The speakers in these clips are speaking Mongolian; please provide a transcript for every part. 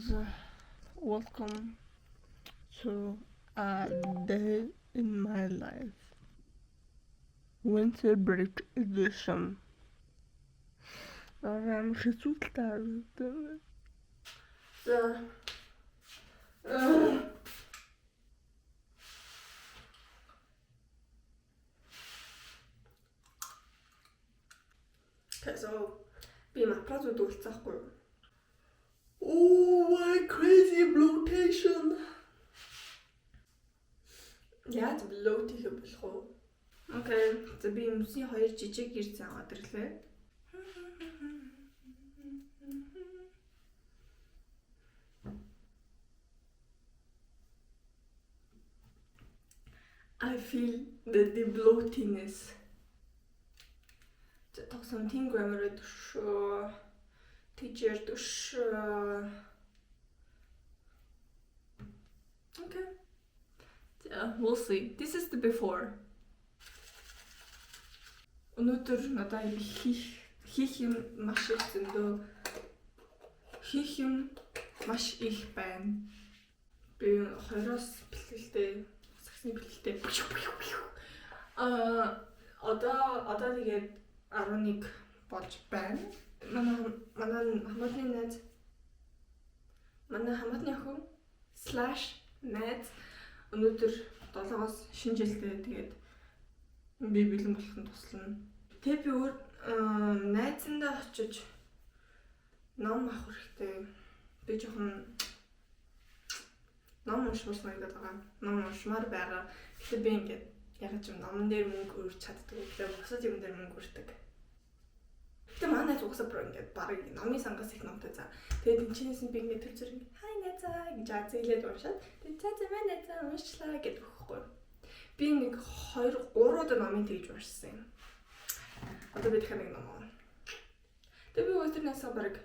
Guys, welcome to a day in my life. Winter break edition. Амар хэцүү л та. За. Okay, so би матрас үлдсэн байхгүй юу? Oh my crazy bloatation. Яаж bloat хийх болох вэ? Okay. За, би өмсний хоёр жижиг гэр заагаад ирлээ. I feel the bloatiness. За, тогсон team grammar байдаг шүү. Тэгж ярьдаг шүү. Okay. Yeah, we'll see. This is the before. Өнөөдөр надад хийх юм маш их зөндөө, хийх юм маш их байна. Би 20-оос бэлтгэлтэй, сагсны бэлтгэлтэй. Аа, одоо тэгээд 11 болж байна. Манай хамаатны найз, манай хамаатны охин/найз өнөөдөр 7-оос шинэ жилдээ, тэгээд би бэлэн болох нь туслана. Тэгээ би өөр найзандаа очиж ном авах хэрэгтэй. Би жоохон ном уншмаар санагдаад байгаа. Ном уншмаар байгаа. Гэхдээ би ингээд яг ч юм номон дээр мөнгө өрж чаддаг. Тэгээ бусад юм дээр мөнгө өртөг. Гэтэ манай найз угсаа бүр ингээд бараг номын сангаас их номтой, за. Тэгээд тэнчнээс нь би ингээд төр зүр ингээд "Хай, найзаа" гэж азиглээд уншаад, тэгээд "За за, манай найзаа, уншчлаа" гэдээ өгөхгүй. Би нэг 2 3 удаа номын тэгж уншсан юм. Одоо би дахиад нэг ном авна. Тэгээд би өдөр насаа бараг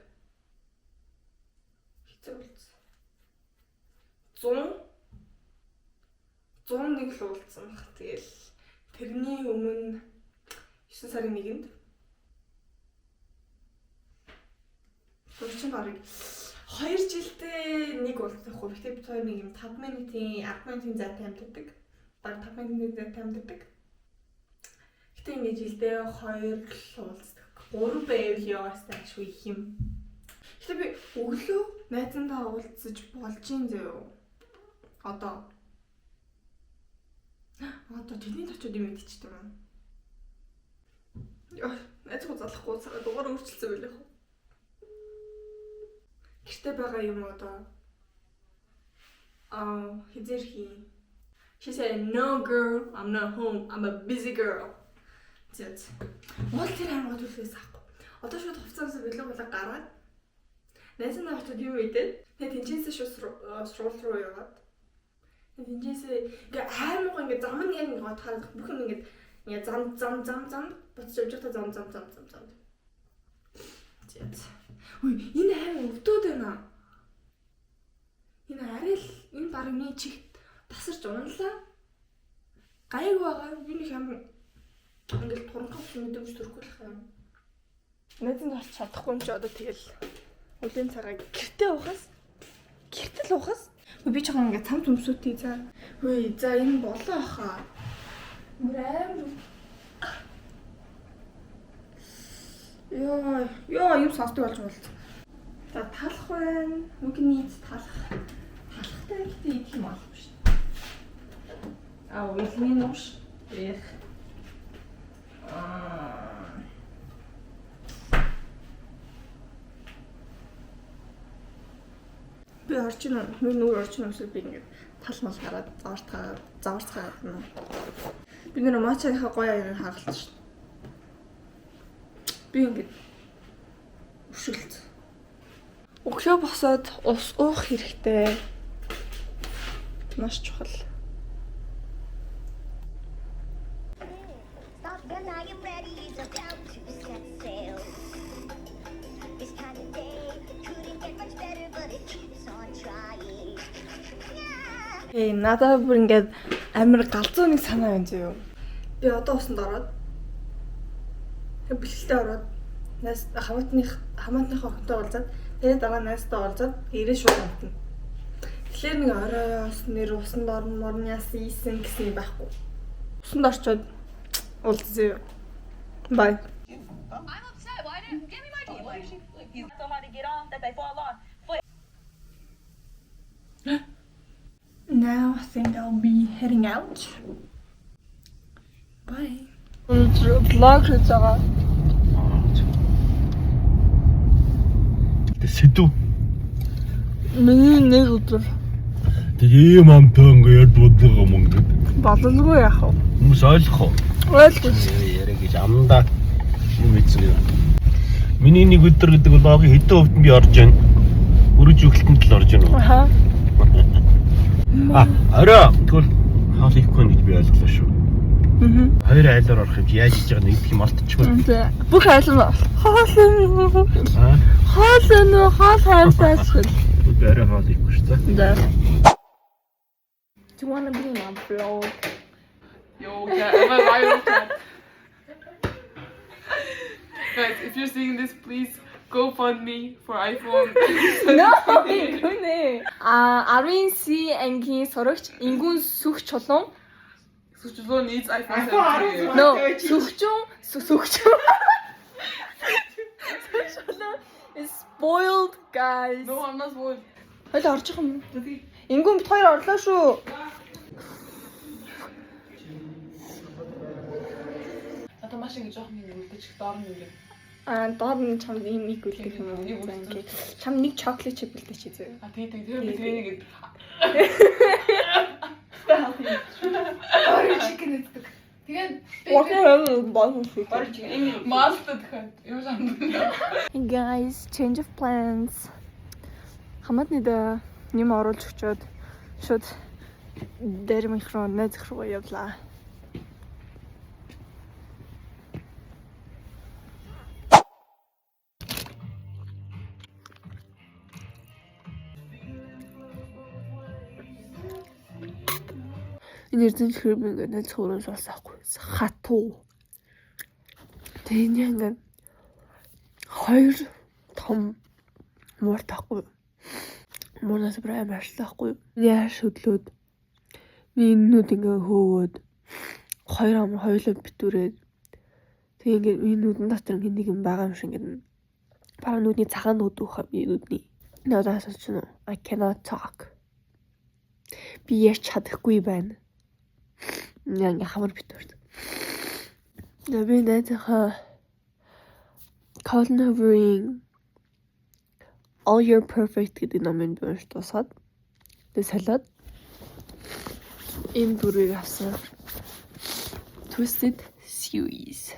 хэцүү болсон. 100 101 л уулзсан баг. Тэгэл тэрний өмнө 9 сарын 1-нд. Сурчин барыг 2 жилдээ нэг уулзах байхгүй. Гэтэ бид хоёр нэг юм 5 минутын, 10 минутын зайтай амьддаг. Бараг 5 минутын зайтай амьддаг. Гэтэ ингэ жилдээ 2 л уулздаг. 3 байвал яваастай ашгүй их юм. Гэтэ би өглөө найзандаа уулзаж болж ин заяо. Одоо тэдний очиод юм идчихдэг юм. Яа, найзгаа залахгүй дугаар өөрчилсөн байлээ хөө. Гэрте байгаа юм одоо хэзээ хий. She said, "No girl, I'm not home. I'm a busy girl." Зэт. Уул тэр харангуй төлөвөөс авахгүй. Одоо шууд хувцаанаас бэлэг болоо гараад найзандаа очиод юм идээд, тэгээ тэнчээсээ шууд сургууль руу яваад, тэнчээсээ ингээ аймаг ингээ зам нь яг ингээ таарах бүх юм ингээ ингээ зам зам зам зам буцаж явж байхдаа зам зам зам зам зам. Зэт. Үй, энэ аймаг өвдөөд байна. Энэ арай л энэ баг миний чихт тасарч унлаа. Гайг байгаа. Би нэг юм ингээл туранхай мэдээгүй төрөхгүй л юм. Найзанд орч чадахгүй юм чи одоо тэгэл өлийн цагаа гэртээ уухаас, гэртэл уухаас би жоохон ингээ цам төмсүүтий, за. Үгүй, за, энэ болоо хаа. Мөр амар. Йоо, ёо, юм сонсдог болж болц. За, талах байна. Нүгний талах. Талахтай гэхдээ идэх юм алахгүй шүү дээ. Аа, уйлны нууш. Эх. Аа. Би орчин нүр нүр орчин усыг би ингээд тал мал гараад заварцгаа заварцгаа юм. Би нэр матчаныхаа гоё аягаар хагалт шүү. Би ингээд өшөлт. Өглөө босоод ус уух хэрэгтэй. Маш чухал. Top Gun, I am ready, is about to set sail. This kind of day couldn't get much better, but it keeps on trying. Yeah. Эй, надад бүр ингээд амар галзуу нэг санаа байна зөө. Би одоо усанд ороод, тэг бэлгэлтэй ороод, нас хамаатных хамаатныхаа охинтой уулзаад, Тэгээ дараа найзтай уулзаад ирээ шууд унтна. Тэгэхээр нэг орой нэр усанд орно морн яасан ийсэн гэсэн юм байхгүй. Усанд орчоод уулзъя. Bye. I'm upset. Why didn't give me my tea? Why is she like he's so hard to get off that they fall off? Now I think I'll be heading out. Bye. Vlog хийж байгаа. Тэ сэдв. Миний нэг өдөр Тэгээ ийм амтаа ингээ ярьд бодлого юм ингээд. бололгүй яах вэ? Хүмүүс ойлгох уу? Ойлгож. Яриа гэж амдаа юм ийцэн юм. Миний нэг өдөр гэдэг vlog-ийн хэдэн хувьд нь би орж байна. Өрөж өгөлтөнд л орж байна уу? Аха. А, орой тэгвэл хоол хийхгүй гэж би ойлголоо шүү. Мгм. Хоёр айлаар орох юм чи яаж хийж байгаа нэгдэх юм мартчихгүй. Тэ. Бүх айл нь хоол юм. Аа, Хоол нь хоол хайртайч. би орой хоол хийхгүй шүү дээ. Да. Do you want to be in my vlog? Yo, cat. I'm a viral cat. Guys, if you're seeing this, please go fund me for iPhone. No, гүнэ. А 10C ангийн сурагч Ингүүн сүх чулуун. Suchulo needs iPhone 17. No, сүхчүн сүхчүн. Сүх чулуун is spoiled, guys. No, I'm not spoiled. Хойлоо орчих юм. Ингүүн бит хоёр орлоо шүү. Одоо маш ингэ жоох юм үлдэж доор нь ингэ. А доор нь чамд ийм нэг үлдэх юм уу? Нэг За үлдэх. ингээ чам нэг chocolate chip үлдээч зөө. А тий тий тэр би тэр ингэ. Тэгээд маалтай дахиад юу шанд. Guys, change of plans. Хамаатны дэ нэм оруулж өчөөд шууд дэрмих руу найзах руу явлаа. Энэ эрдэнэ чихэр би ингээд найз хөрөөс олсоохгүй. Хатуу. Тэгээ энэ ингээд хоёр том муур таахгүй. Муунаас бүр амар арчлаахгүй. Миний арш хөдлөөд миний энүүд ингээ хөөгөөд хоёр амар хоёулаа битүүрээд тэгээ ингээ миний нүдэн дотор ингээ нэг юм байгаа юм шиг ингээ бараг нүдний цагаан нүд өөх юм миний нүдний. Надад асууж байна уу? I cannot talk. Би ярьж чадахгүй байна. Ингээ хамар битүүрд. Тэгээ би найзынхаа Colin Hoover-ийн All Your Perfect гэдэг номыг би уншиж дуусгаад тэгээ солиод энэ дөрвийг авсан. Twisted Series.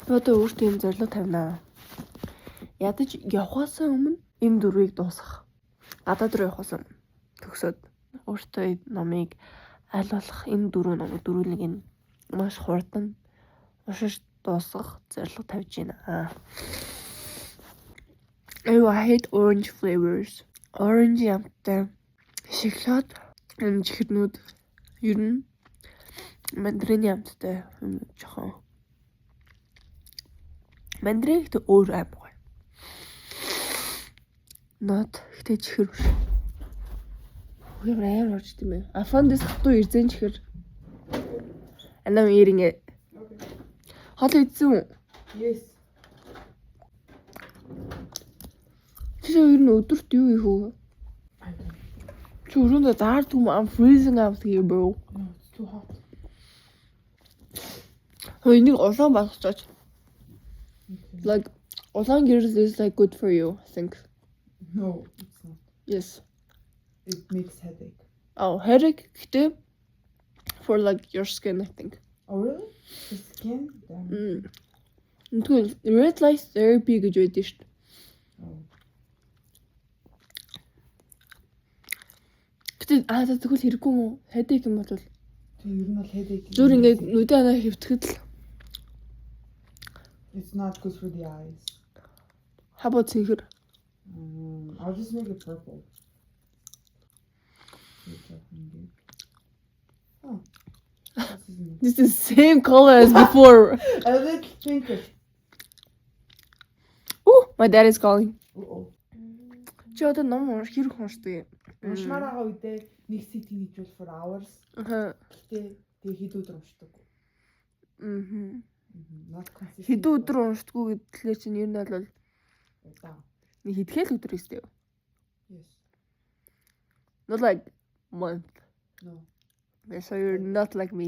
Би одоо өөртөө юм зорилго тавина. Ядаж явхаас өмнө энэ дөрвийг дуусгах. Гадаад руу явхаас өмнө төгсөөд өөртөө энэ номыг аль болох энэ дөрөв номыг дөрвөлнийг нь маш хурдан уншиж дуусгах зорилго тавьж байна. Ew, I hate orange flavors. Orange амттай шоколад юм чихэрнүүд ер нь мандарины амттай юм жоохон. Мандарин гэхдээ өөр аим гоё. Not гэхдээ чихэр биш. Ямар амар орж идэм бэ? I found this хатуу эрзэн чихэр. And I'm eating it. Хоол идсэн үү? Yes. Чи ер нь өдөрт юу хийх вэ? Чи өрөөндөө заардаг юм. I'm freezing out here, bro. No, it's too hot. Хөө энийг улаан болгочооч. Like улаан гэрэл is like good for you, I think. No, it's not. Yes. It makes headache. Oh, headache гэтээ for like your skin, I think. Oh really? The skin? Damn. Mm. Тэгвэл red light therapy гэж байдаг шүү дээ. Oh. Гэтэ аа за тэгвэл хэрэггүй юм уу? Headache юм бол Тэг ер нь бол headache. зүр ингээд нүдэ анаа хэвтгэхэд л It's not good for the eyes. хабо цэнхэр. I'll just make it purple. Oh. This is me. This is same color as before. A little pinkish. Ooh, my dad is calling. Uh-oh. Чи одоо ном унш хэрэг уншдаг юм. Уншмаар байгаа үедээ нэг sitting хийж бол for hours. Аа. Гэтэ тэгээ хэд өдөр уншдаг. Мм. Not consistent. Хэдэн өдөр уншдаггүй гэдлээ чинь ер нь бол Удаан. нэг хэдхэн л өдөр өстэй. Yes. Not like month. No. Okay, so you're not like me.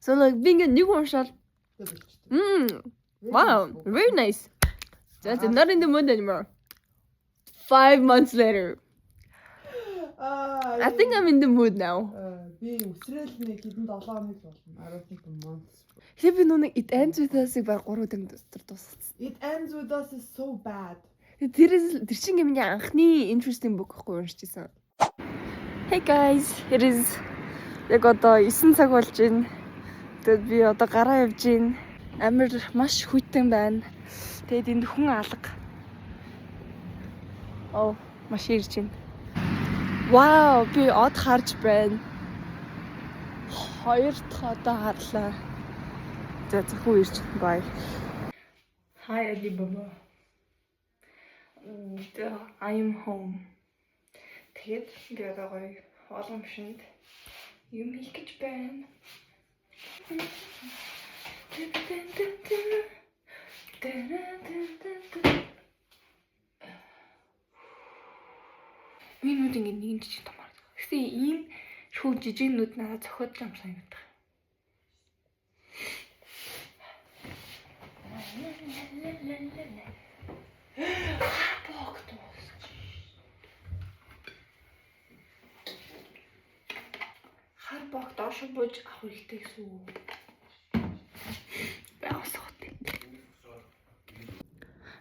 So like би ингээ нэг уншаал. Тэгээ болчтой. Мм. Wow, very nice. That's not in the mood anymore. 5 months later. Аа. I think I'm in the mood now. Би үсрээл нэг хэдэн 7 хоног л болно. I don't think a month. Тэгэхээр би нүг It Ends With Us-ыг баг 3 өдөр дотор дуусгасан. It Ends With Us is so bad. Тэр тэр чинь ингээ миний анхны interesting book гэхгүй уншиж исэн. Hey guys, it is яг одоо 9 цаг болж байна. Тэгээд би одоо гараа явж байна. Амир маш хүйтэн байна. Тэгээд энд хүн алга. Оо, маш ирж байна. Вау, би од харж байна. Хоёр дахь одоо харлаа. За зөвхөн ирж байна. Bye. Hi Alibaba. I am home. Тэгээд би одоо гоё хоолгон шинд юм хийх гэж байна. Миний нүд ингэ нэгэн жижиг том харагдав. Гэтэ ийм шүү жижиг нүд надад зохиод юм санагдах. Богт. Хар богт оршин бууж авах хэрэгтэй гэсэн үг. Байгуулсах.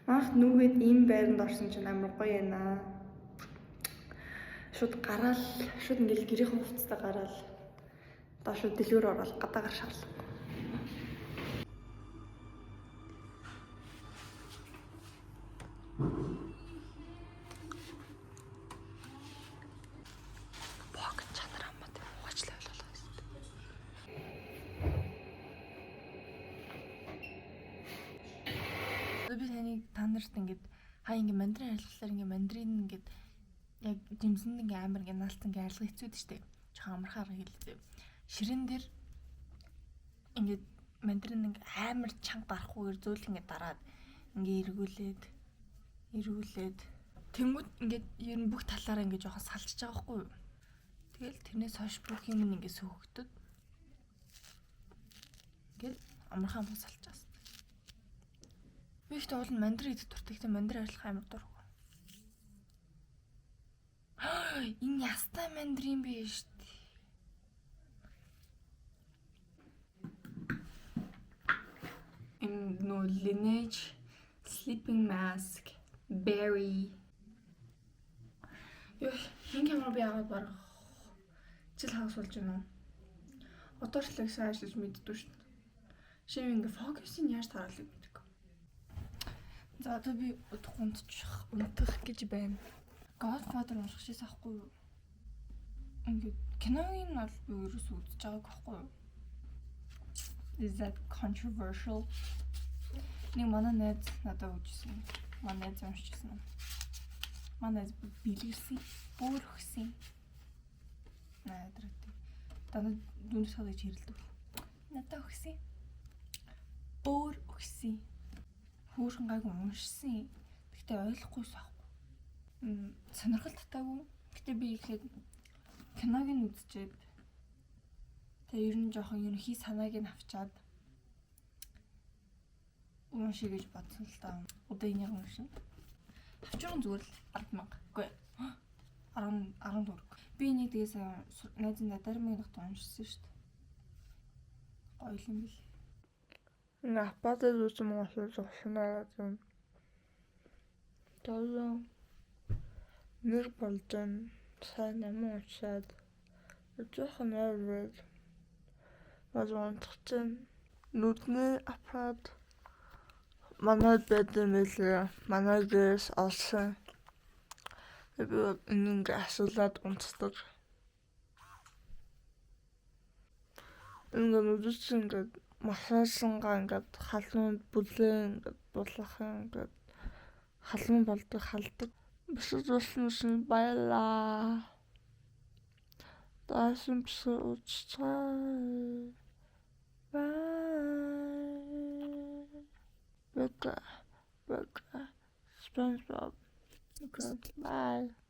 Анх нүгэд ийм байранд орсон чинь амар гоё юм аа. Шууд гараал, шууд ингээл гэрийнхэн хувцастай гараал. Одоо шууд дэлгүүр ороод гадаагаар шаарлаа. Бог чанар амт угаачлаа ойлголоо гэсэн. Одоо би таныг та нарт ингээд хаа ингээд мандарин арилгалаар ингээд мандарин ингээд яг жимсэнд ингээд амар ингээд наалт ингээд арилга хэцүүд штэ. Жохон амархан арга хэлээ. Ширэн дээр ингээд мандарин ингээд амар чанга дарахгүйгээр зөөл ингээд дараад ингээд эргүүлээд тэнгууд ингээд ер нь бүх талаараа ингээд жоохон салчиж байгаа байхгүй юу? Тэгэл тэрнээс хойш бүх юм ингээд сөөгдөд ингээд амархан амархан салж байгаа. Би ихтэй уул нь мандарин идэх дуртай. Гэтэ мандарин арилгах амар дургүй. Энэ ястай мандарин биш дээ. Энэ нөө Lineage sleeping mask berry. Юу, энэ камер би аваад баг жил хагас болж байна уу? Одоо ч л сайн ажиллаж мэддгүй шүү дээ. Шив ингээ фокусыг яаж таруулах мэдгүй. За одоо би унтчих, унтах гэж байна. Godfather унших шээс ахгүй юу? Ингээд киног нь бол би ерөөсөө үзэж байгааг байхгүй юу? Is that controversial? Нэг манай найз надад өгчсэн. Манай найз уншижсэн. Манай найз бэлгэлсэн, бөөр өгсөн. Найдраг. Дандаа дүнс хадаж хэрэлдэг. Надад өгсөн. Бөөр өгсөн. Хөөрхөн гайг уншсан. Гэхдээ ойлгохгүйс аахгүй. Сонирхол татаагүй. Гэтэ би ихлээр киног нь үзчихэд тэгээ ер нь жоохон ерөнхий санааг нь авчаад уншия гэж бодсон л та. Одоо энийг уншина. Авчрын зүгээр л 10,000. Үгүй 10 10 төгрөг. Би энийг тэгээ сая найзын дармын ногт уншсан шүү дээ. Гоё юм бэл. Ингээ аппаратад үзсэн монголчууд зогсноо юм. Долоо нэр болдон сайн намын уншаад жоохон нойрвол бас унтчихсан. Нүдний аппарат манайд байсан байлээ. Манай гэрээс олсон. Би энэ ингээ асуулаад унтдаг. Ингээ нүдэн чинь ингээ массажингаа ингээд халуун бүлээн ингээд булах ингээд Халуун болдог, халдаг. Бичлэг үзсэн үшін баярлалаа. Дараагийн бичлэг үзцгээе. Bye. Bye. Bye. SpongeBob. Okay. Bye.